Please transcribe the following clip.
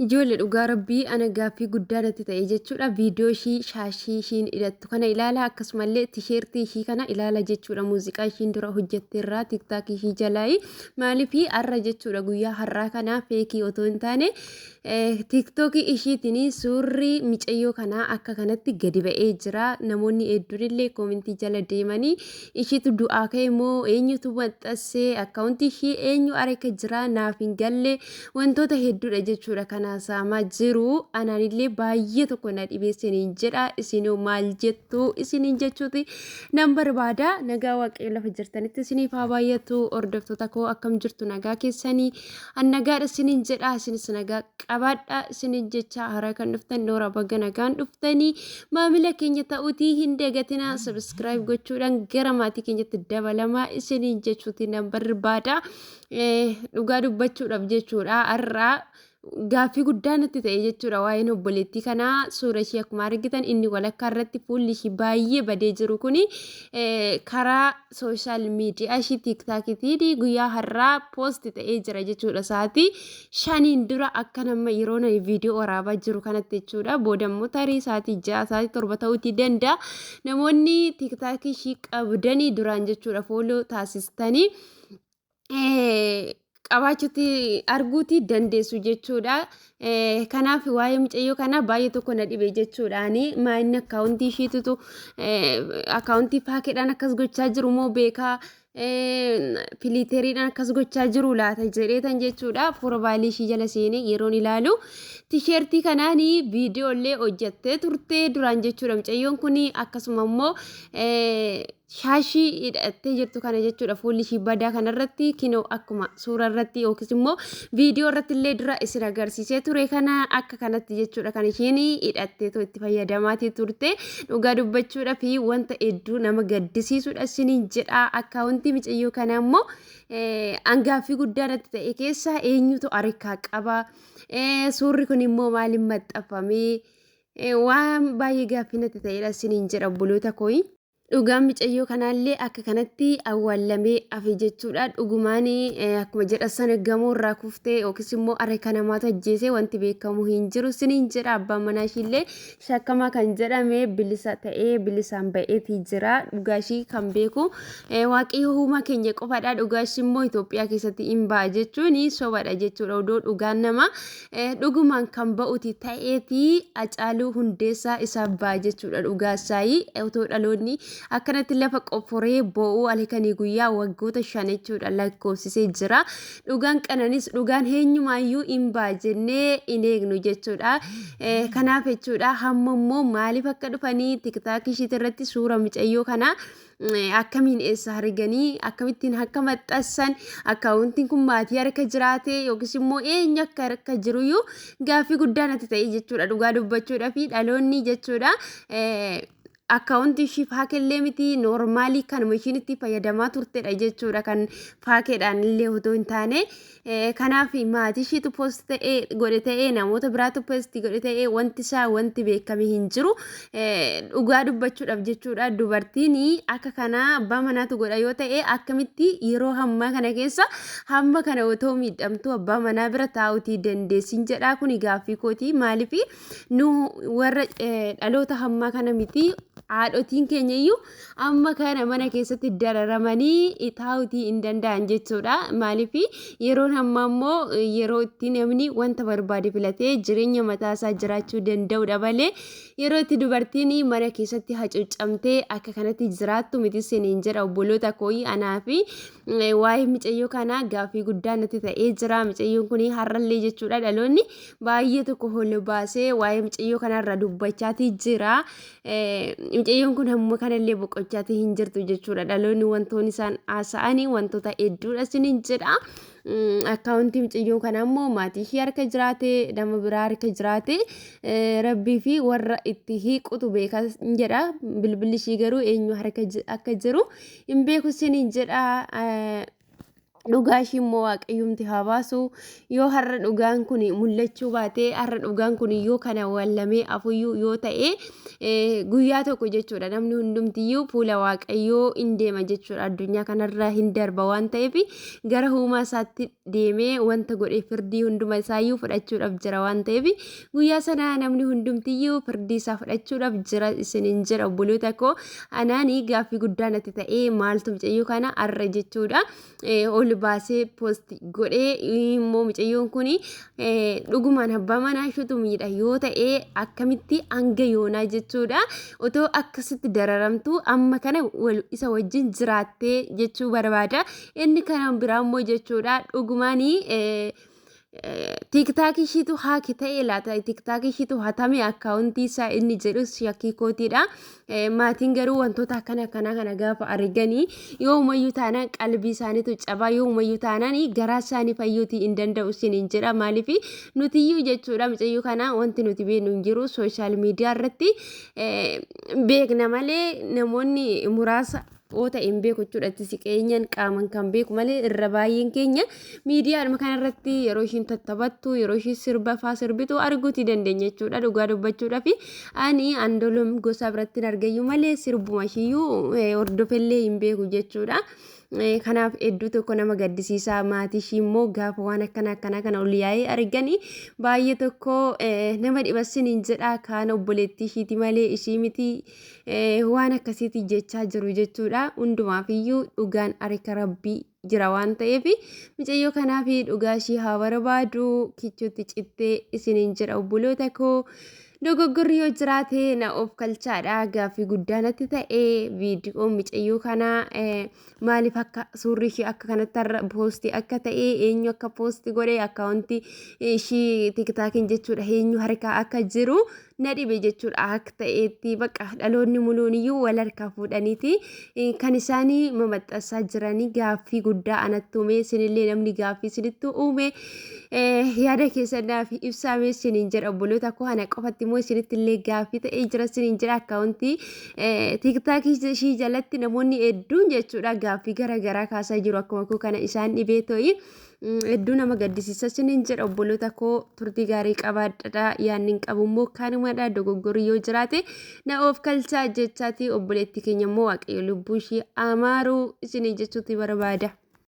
Ijoole dhugaa rabbii ana gaaffii guddaa natti ta'e jechuudha. Viidiyoo ishii shaashii ishiin hidhattu kana ilaala, akkasumallee tisheertii ishii kana ilaala jechuudha. Muuziqaa ishiin dura hojjette irraa tiktaakii ishii jalaayi. Maaliif har'a jechuudha, guyyaa har'aa kana feekii otoo hin taane tiktookii ishiitiin suurri micayyoo kanaa akka kanatti gadi ba'ee jira. Namoonni hedduun illee koomentii jala deemanii ishiitu du'aa ka'e moo, eenyutu maxxansee, akkaawuntii ishii eenyu harka jira, naaf hin galle, wantoota hedduudha jechuudha kan haasa'amaa jiru. Anaanillee baay'ee tokko na dhibeessiniin jedha. Isinoo maal jettu isiniin jechuuti nan barbaada. Nagaa Waaqayyo lafa jirtanitti isiniif haa baay'atu. Hordoftoota koo, akkam jirtu? Nagaa keessanii? An nagaadha isiniin jedha, isinis nagaa qabaadha isiniin jecha. Haaraa kan dhuftan, noora baga nagaan dhuftanii. Maamila keenya ta'uutii hin dagatinaa, subscribe gochuudhaan gara maatii keenyatti dabalamaa isiniin jechuuti nan barbaada. Dhugaa dubbachuudhaaf jechuudha, har'a gaaffii guddaa natti ta'e jechuudha waa'een obboleettii kanaa. Suura ishee akkuma argitan, inni walakkaa irratti fuulli ishii baay'ee badee jiru kuni karaa social media ishii tiiktaakitiin guyyaa har'aa post ta'ee jira jechuudha, sa'aatii 5n dura akka nama yeroo nani viidiyoo waraabaa jiru kanatti jechuudha. Booda immoo tarii sa'aatii 6, sa'aatii 7 ta'uutii danda'a. Namoonni tiiktaakii ishii qabdanii duraan jechuudha follow taasistanii qabaachuutti arguuti dandeessu jechuudha. Kanaaf waa'ee mucayyoo kanaa baay'ee tokko na dhibe jechuudhaani. Maayinni akkaawuntii ishiitutu akkaawuntii faakeedhaan akkas gochaa jiru moo, beekaa filter iidhaan akkas gochaa jiru laata jedheetan jechuudha. Profile ishii jala seenee yeroon ilaalu tisheertii kanaan viidiyoolee hojjattee turte duraan jechuudha mucayyoon kun. Akkasuma immoo shaashii hidhattee jirtu kana jechuudha, fuulli ishii badaa kanarratti kinoo akkuma suura irratti yookiis immoo viidiyoo irratti illee dura isin agarsiisee ture kana akka kanatti jechuudha kan isheen hidhatteetoo itti fayyadamaatii turte. Dhugaa dubbachuudha fi wanta hedduu nama gaddisiisudha isiniin jedha. Akkaawuntii micayyoo kana immoo angaaffii guddaa natti ta'e keessa eenyutu harkaa qaba? Suurri kun immoo maaliin maxxanfamee? Waan baay'ee gaaffii natti ta'edha isiniin jedha, obboloota kooyi. Dhugaan micayyoo kanaallee akka kanatti awwaallamee hafe jechuudha. Dhugumaan akkuma jedha sana gamoo irraa kuftee yookiis immoo harka namaatu ajjeese, wanti beekamu hin jiru isiniin jedha. Abbaan manaa ishiillee shakkamaa kan jedhame bilisa ta'ee bilisaan ba'eetii jira. Dhugaa ishii kan beeku Waaqayyo uumaa keenya qofadha. Dhugaa ishii immoo Itoophiyaa keessatti hin ba'a jechuun sobadha jechuudha. Odoo dhugaan nama dhugumaan kan ba'uti ta'eetii Hacaaluu Hundeessaa isaaf ba'a jechuudha dhugaa isaayii. Otoo dhaloonni akkanatti lafa qofforee boo'uu halkanii guyyaa waggoota 5 jechuudha lakkoofsisee jira. Dhugaan qananis dhugaan eenyumaayyuu hin ba'a jennee hin eegnu jechuudha. Kanaaf jechuudha, hamma immoo maaliif akka dhufanii tiktaakii ishiitii irratti suura micayyoo kanaa akkamiin eessa arganii, akkamittiin akka maxxansan, akkaawuntiin kun maatii harka jiraate yookiis immoo eenyu akka harka jiruyyuu gaaffii guddaa natti ta'e jechuudha. Dhugaa dubbachuudha fi dhaloonni jechuudha akkaawuntii ishii fake llee miti, normal kanuma ishiin itti fayyadamaa turtedha jechuudha, kan fake dhaan illee otoo hin taane. Kanaaf maatii ishiitu post ta'ee godhe ta'ee, namoota biraatu post godhe ta'ee, wanti isaa wanti beekame hin jiru. Dhugaa dubbachuudhaaf jechuudha, dubartiin akka kanaa abbaa manaatu godha yoo ta'e, akkamitti yeroo hammaa kana keessa hamma kana otoo miidhamtuu abbaa manaa bira taa'uutii dandeessin jedhaa. Kuni gaaffii kooti. Maaliif nu warra dhaloota hammaa kana miti, haadhotiin keenya iyyuu amma kana mana keessatti dararamanii taa'uutii hin danda'an jechuudha. Maaliif yeroon ammaa immoo yeroo itti namni wanta barbaade filatee jireenya mataa isaa jiraachuu danda'udha malee yeroo itti dubartiin mana keessatti hacuuccamtee akka kanatti jiraattu miti siniin jedha, obboloota kooyi. Anaa fi waa'ee micayyoo kanaa gaaffii guddaa natti ta'ee jira. Micayyoon kun har'allee jechuudha dhaloonni baay'ee tokko holo baasee waa'ee micayyoo kanarra dubbachaatii jira. Micayyoon kun hamma kanallee boqochaatii hin jirtu jechuudha. Dhaloonni wantoonni isaan haasa'anii wantoota hedduudha siniin jedha. Akkaawuntii micayyoo kanaa immoo maatii ishee harka jiraate, nama biraa harka jiraate, rabbii fi warra itti hiiqutu beeka jedha. Bilbilli ishii garuu eenyu harka akka jiru hin beeku siniin jedha. Dhugaa ishii immoo Waaqayyumti haa baasu. Yoo har'a dhugaan kun mul'achuu baate, har'a dhugaan kun yoo kana awwaallamee afuyyuu yoo ta'e, guyyaa tokko jechuudha namni hundumtiyyuu fuula Waaqayyoo hin deema jechuudha. Addunyaa kanarra hin darba waan ta'eef, gara uumaa isaatti deemee wanta godhe firdii hunduma isaayyuu fudhachuudhaaf jira waan ta'eef, guyyaa sana namni hundumtiyyuu firdii isaa fudhachuudhaaf jira isiniin jedha, obboloota koo. Anaanii gaaffii guddaa natti ta'ee, maaltu mucayyoo kana har'a jechuudha ol baasee post godhee? Immoo mucayyoon kun dhugumaan abbaa manaa isheetu miidha yoo ta'e, akkamitti hanga yoonaa jechuudha otoo akkasitti dararamtu amma kana isa wajjin jiraattee jechuu barbaada. Inni kana biraa immoo jechuudha, dhugumaanii TikTok ishiitu hack ta'e laata, TikTok ishiitu hatame akkaawuntii isaa inni jedhus shakkii kootiidha. Maatiin garuu wantoota akkana akkanaa kana gaafa arganii, yoo umayyuu taanaan qalbii isaaniitu cabaa, yoo umayyuu taanaan garaa isaanii fayyuutii hin danda'u isiniin jedha. Maaliif nutiyyuu jechuudha mucayyoo kana wanti nuti beeknu hin jiru. Social media irratti beekna malee, namoonni muraasa yoo ta'e hin beeku jechuudha. Itti siqeenyaan qaaman kan beeku malee, irra baay'een keenya miidiyaadhuma kanarratti yeroo ishiin tattaphattu, yeroo ishiin sirba faa sirbitu arguuti dandeenya jechuudha. Dhugaa dubbachuudhaaf ani Andu'aalem Gosaa biratti hin argayyuu malee, sirbuma ishiiyyuu hordofellee hin beeku jechuudha. Kanaaf hedduu tokko nama gaddisiisaa. Maatii ishii immoo gaafa waan akkana akkanaa kana ol yaa'ee arganii baay'ee tokko nama dhibasin hin jedha. Kaan obboleettii ishiiti malee ishii miti, waan akkasiiti jechaa jiru jechuudha. Hundumaafiyyuu dhugaan harka Rabbii jira waan ta'eef, mucayyoo kanaaf dhugaa ishii haa barbaadu, kichuutti cittee isiniin jedha, obboloota koo. Dogoggorri yoo jiraate na of kalchaadha. Gaaffii guddaa natti ta'e, viidiyoon mucayyoo kanaa maaliif akka suurri ishii akka kanatti har'a post akka ta'e, eenyu akka post godhe, akkaawuntii ishii TikTokiin jechuudha eenyu harkaa akka jiru na dhibe jechuudha. Akka ta'eetti bakka dhaloonni muluun iyyuu wal harkaa fuudhaniiti kan isaanii mamaxxansaa jiranii. Gaaffii guddaa anatti uume. Isinillee namni gaaffii isinitti uume yaada keessan naaf ibsaame isiniin jedha, obboloota koo. Ana qofatti immoo isinitti illee gaaffii ta'ee jira isiniin jedha. Akkaawuntii TikTokii ishii jalatti namoonni hedduun jechuudha gaaffii gara garaa kaasaa jiru. Akkuma koo kana isaan dhibee to'i. Hedduu nama gaddisiisa isiniin jedha, obboloota koo. Turtii gaarii qabaadha. Yaadni hin qabu immoo kanumadha. Dogoggorri yoo jiraate na of kalchaa jechaati. Obboleettii keenya immoo Waaqayyo lubbuu ishii amaaruu isinii jechuutti barbaada.